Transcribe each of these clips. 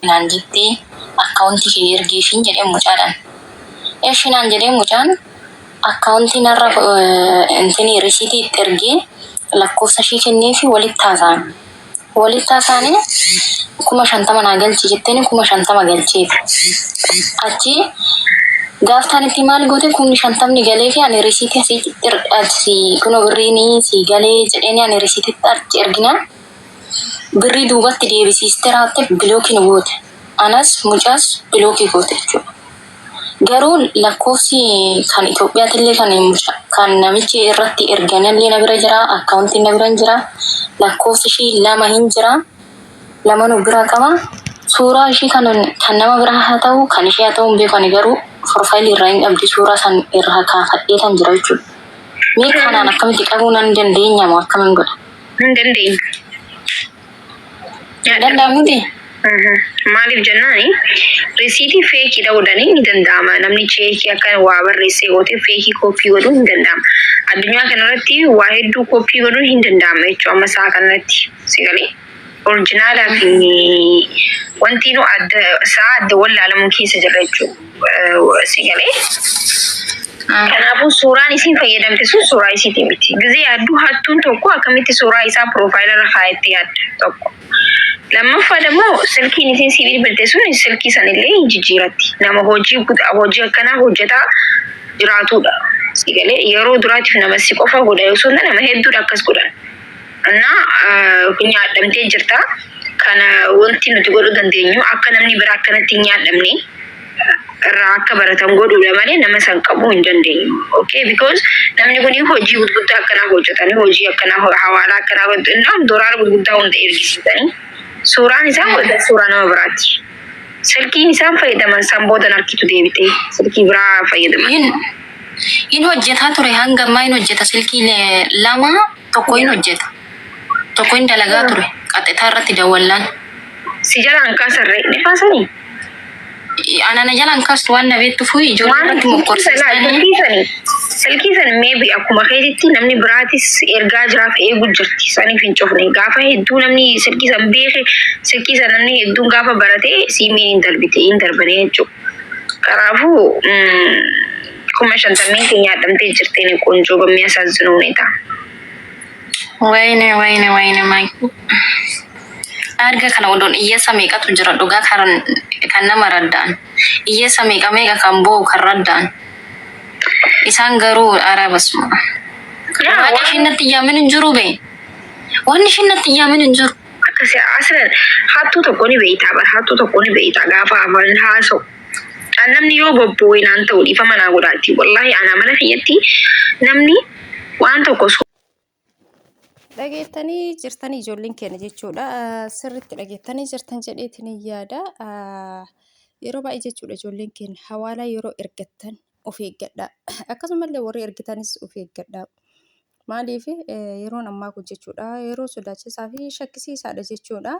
Naan jettee akkaawuntii kee ergiifiin jedheen mucaadhaan. Eshi naan jedhee mucaan akkaawuntii narra intinii risiitii itti ergee lakkoofsa ishii kenneefi walitti haasa'an. Walitti haasa'anii 50,000 naa galchi jetteeni 50,000 galcheef. Achi gaaf taanitti maal goote 50,000 galeefi ani risiitii asitti asii kunoo birriin sii galee jedheeni ani risiititti achi erginaan Birrii duubatti deebisiistee raawwatte bilookii nu goote. Anas mucaas bilookii goote jechuudha. Garuu lakkoofsi kan Itoophiyaatillee kan kan namichi irratti erganillee na bira jira, akkaawuntiin na bira hin jira, lakkoofsi ishii lama hin jira, lamanuu bira qaba. Suuraa ishii kan kan nama biraa haa ta'u kan ishee haa ta'u hin beeku ani garuu profaayilii irraa hin qabdi suuraa san irraa kaafadhee kan jira jechuudha. Mee kanaan akkamitti qabuu nan dandeenya moo akkamiin godha? Hin dandeenyu. Hin danda'amuuti? Maaliif jennaani risiitii feekiidha godhanii ni danda'ama. Namni cheekii akka waa barreessee goote feekii kooppii godhuun hin danda'ama. Addunyaa kanarratti waa hedduu kooppii godhuun hin danda'ama jechuudha amma sa'a kanarratti si galee. Orijinaalaa fi wanti nu adda sa'a adda wallaalamu keessa jirra jechuudha si galee. Kanaafuu suuraan isiin fayyadamte sun suuraa isiitii miti. Gizee yaaddu hattuun tokko akkamitti suuraa isaa piroofaayila irra kaayatte yaadda tokko. Lammaffaa immoo silkiin isiin sii bilbilte sun silkii sanillee hin jijjiiratti. Nama hojii hojii akkanaa hojjetaa jiraatudha. Si galee yeroo duraatiif nama si qofa godha osoo hin taane nama hedduudha akkas godhan. Innaa nyaadhamtee jirta. Kana wanti nuti godhuu dandeenyu akka namni biraa akkanatti hin nyaadhamne irraa akka baratan godhuudha malee nama san qabuu hin dandeenyu. Okay, because namni kun hojii gurguddaa akkanaa hojjetanii hojii akkanaa hawaalaa akkanaa hojjetan doolaara gurguddaa hunda ergisiisanii suuraan isaa suuraa nama biraati. Silkiin isaan fayyadaman san boodan harkitu deebitee silkii biraa fayyadaman. Hin hojjetaa ture hanga ammaa hin hojjeta silkii lama tokko hin hojjeta. Tokko hin dalagaa ture qaxxitaa irratti dawwallaan. Si jalaan kaasarree ni kaasanii? Ana na jalaan kaastu waan na beektuuf ijoollee Waan irratti silkii sana mokkorsiisanii. silkii sani silkii san maybe akkuma keetitti namni biraatis ergaa jiraaf eegu jirti saniif hin cufne gaafa hedduu namni silkii san beeke silkii san namni hedduun gaafa barate siimiin hin darbite hin darbane jechuudha. Kanaafuu 50,000 keenya nyaadhamtee jirti ni ቆንጆ በሚያሳዝን ሁኔታ። Wayne wayne wayne maaki. Arga kana odoon hiyyeessa meeqatu jira dhugaa kan kan nama radda'an. Hiyyeessa meeqa meeqa kan boo'u kan radda'an. Isaan garuu ara basuma. Yaa Waaqa waan ishiin natti yaamin hin jiru bee. Wanni ishiin natti yaamin hin jiru. Akkasi aslan hattuu tokko ni beeytaa bar hattuu tokko ni beeytaa gaafa afaan haasa'u. An namni yoo bobboo'e naan ta'u dhiifama naa godhaati. Wallaahi ana mana kiyyatti namni waan tokko Dhageettanii jirtanii ijoolleen keenya jechuudha. Sirriitti dhageettanii jirtan jedheetiin hin yaada. Yeroo baay'ee jechuudha ijoolleen keenya hawaalaa yeroo ergattan of eeggadha. Akkasumallee warri ergitanis of eeggadha. Maaliif yeroon ammaa kun jechuudha yeroo sodaachisaa fi shakkisiisaadha jechuudha.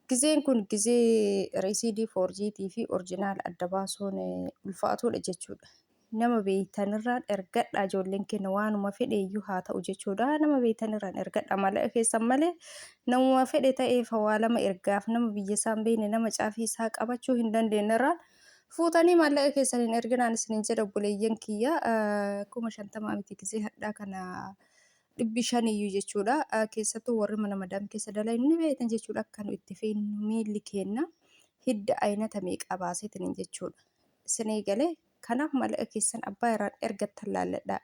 Gizeen kun gizee risiidii foorjiitii fi orjinaala adda baasuun ulfaatuudha jechuudha. Nama beeytanirraan ergadhaa ijoolleen keenya waanuma fedhe iyyuu haa ta'u jechuudha. Nama beeytanirraan ergadhaa maallaqa keessan malee namuma fedhe ta'eef hawaalama ergaaf nama biyya isaa hin beekne nama caafii isaa qabachuu hin dandeenyerraan fuutanii maallaqa keessan hin erginaan isinin jedha obboleeyyan kiyya 50,000 miti gizee hadhaa kana 500 iyyuu jechuudha. Keessattuu warri mana madaam keessa dalagu ni beektan jechuudha akka nu itti feenu miilli keenna hidda aynata meeqa baaseetiin jechuudha. Isinii galee kanaaf maallaqa keessan abbaa irraan ergattan laalladhaa.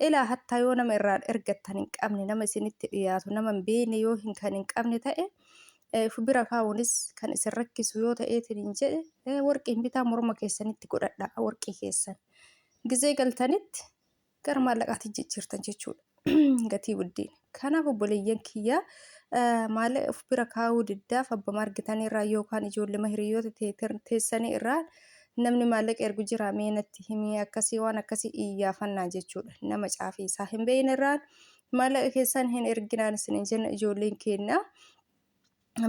Ilaa hattaa yoo nama irraan ergattan hin qabne nama isinitti dhiyaatu nama hin beekne yoo hin kan hin qabne ta'e of bira kaa'uunis kan isin rakkisu yoo ta'eetiin hin jedhe warqiin bitaa morma keessanitti godhadhaa warqii keessan. Gizee galtanitti gara maallaqaatti jijjiirtan jechuudha. Gatii wuddiin. Kanaaf obboleeyyan kiyya maallaqa of bira kaa'uu diddaaf abbama argitan irraa yookaan ijoollema hiriyoota teessanii irraa namni maallaqa ergu jira mee natti himii akkasii waan akkasii iyyaafannaa jechuudha. Nama caafii isaa hin beekne irraan maallaqa keessan hin erginaan isiniin jenna ijoolleen keenya.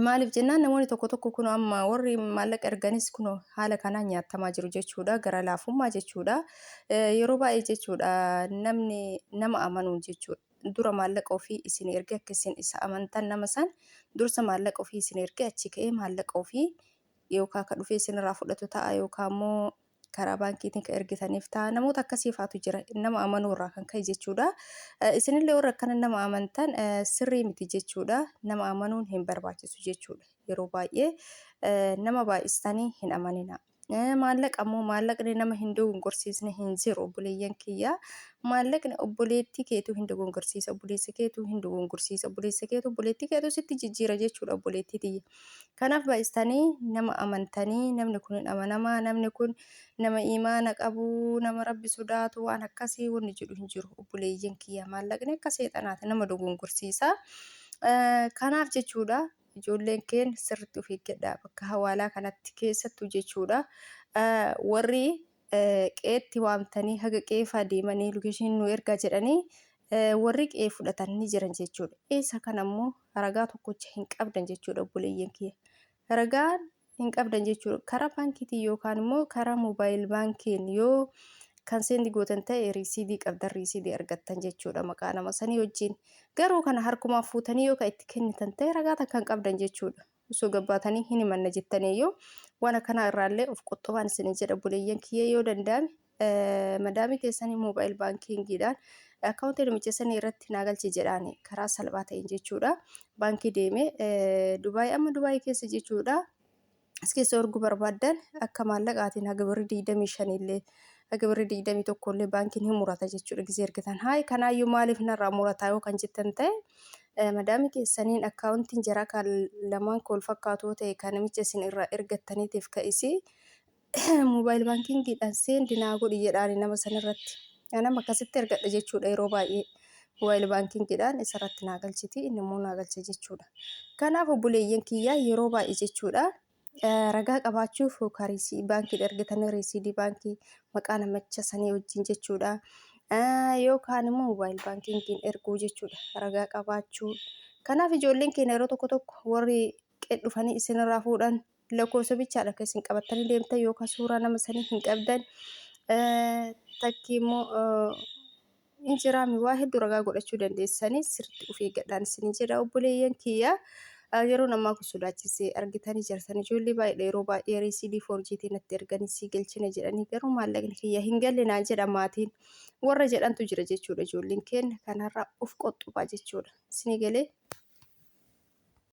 Maaliif jennaan namoonni tokko tokko kun amma warri maallaqa erganis kun haala kanaan nyaatamaa jiru jechuudha. Gara laafummaa jechuudha. Yeroo baay'ee jechuudha namni nama amanuun jechuudha. Dura maallaqa ofii isin ergee akka isin isa amantan nama san dursa maallaqa ofii isin ergee achi ka'ee maallaqa ofii Yookaan ka dhufee isinirraa fudhatu ta'a yookaan immoo karaa baankiitiin kan ergitaniif ta'a. Namoota akkasiifaatu jira nama amanuu irraa kan ka'e jechuudha. Isinillee warra akkana nama amantan sirrii miti jechuudha. Nama amanuun hin barbaachisu jechuudha. Yeroo baay'ee nama baay'istanii hin amanina. Maallaqa immoo maallaqni nama hin dogongorsiisne hin jiru obboleeyyan kiyya. Maallaqni obboleettii keetuu hin dogongorsiisa, obboleessa keetuu hin dogongorsiisa, obboleessa keetuu obboleettii keetuu sitti jijjiira jechuudha obboleettii tiyya. Kanaaf baay'istanii nama amantanii namni kun hin amanamaa, namni kun nama imaana qabu, nama rabbi sodaatu waan akkasii wanni jedhu hin jiru obboleeyyan kiyya. Maallaqni akka seexanaati nama dogongorsiisa. Kanaaf jechuudha ijoolleen keen sirriitti of eeggadhaa bakka hawaalaa kanatti keessattuu jechuudha. Warri qe'eetti waamtanii haga qe'eefaa deemanii location nu ergaa jedhanii warri qe'ee fudhatan ni jiran jechuudha. Isa kana immoo ragaa tokkocha hin qabdan jechuudha obboleeyyan kiyya. Ragaan hin qabdan jechuudha. Karaa baankiitiin yookaan immoo karaa mobile baankiin yoo kan send gootan ta'e riisiidii qabdan riisiidii argattan jechuudha maqaa nama sanii wajjin. Garuu kana harkumaan fuutanii yoo kan itti kennitan ta'e ragaa takka hin qabdan jechuudha. Osoo gabbaatanii hin himanna jettaniiyyuu waan akkanaa irraallee of qoxxobaan isin jedha obboleeyyan kiyya yoo danda'ame madaamii teessanii mobile baankiingiidhaan akkaawuntii namicha sanii irratti naa galchi jedhaani karaa salphaa ta'een jechuudha. Baankii deemee Dubaay amma Dubaay keessa jechuudha. As keessa erguu barbaaddan akka maallaqaatiin haga birrii 25 illee haga birrii 21 illee baankiin hin murata jechuudha gizee ergitan. Hayi kanaayyuu maaliif narraa murataa yoo kan jettan ta'e madaamii keessaniin akkaawuntiin jaraa kan lamaan kan wal fakkaatu ta'e kan namicha isin irraa ergattaniitiif ka isii mobile baankiingiidhaan send naa godhi jedhaani nama sanirratti. Nama akkasitti ergadha jechuudha yeroo baay'ee. Mobile baankiingiidhaan isarratti naa galchiti inni immoo naa galcha jechuudha. Kanaaf obboleeyyan kiyyaa yeroo baay'ee jechuudha ragaa qabaachuuf yookaan baankiin ergatanii riisiidii baankii maqaa namicha sanii wajjin jechuudha. Yookaan immoo mobile baankiingiin erguu jechuudha ragaa qabaachuu. Kanaaf ijoolleen keenya yeroo tokko tokko warri qe'ee dhufanii isinirraa fuudhan lakkoofsa bichaadha kan isin qabattanii deemtan yookaan suuraa nama sanii hin qabdan. Takki immoo hin jiraami waa hedduu ragaa godhachuu dandeessanii sirriitti of eeggadhaan isin jedha obboleeyyan kiyya. Yeroo namaa kun sodaachisee argitanii jirtan ijoollee baay'eedha yeroo baay'ee riisiidii foorjiitiin natti erganii sii galchina jedhanii garuu maallaqni kiyya hin galle naan jedha maatiin warra jedhantu jira jechuudha ijoolleen keenya kanarraa of qoxxubaa jechuudha. Isinii galee.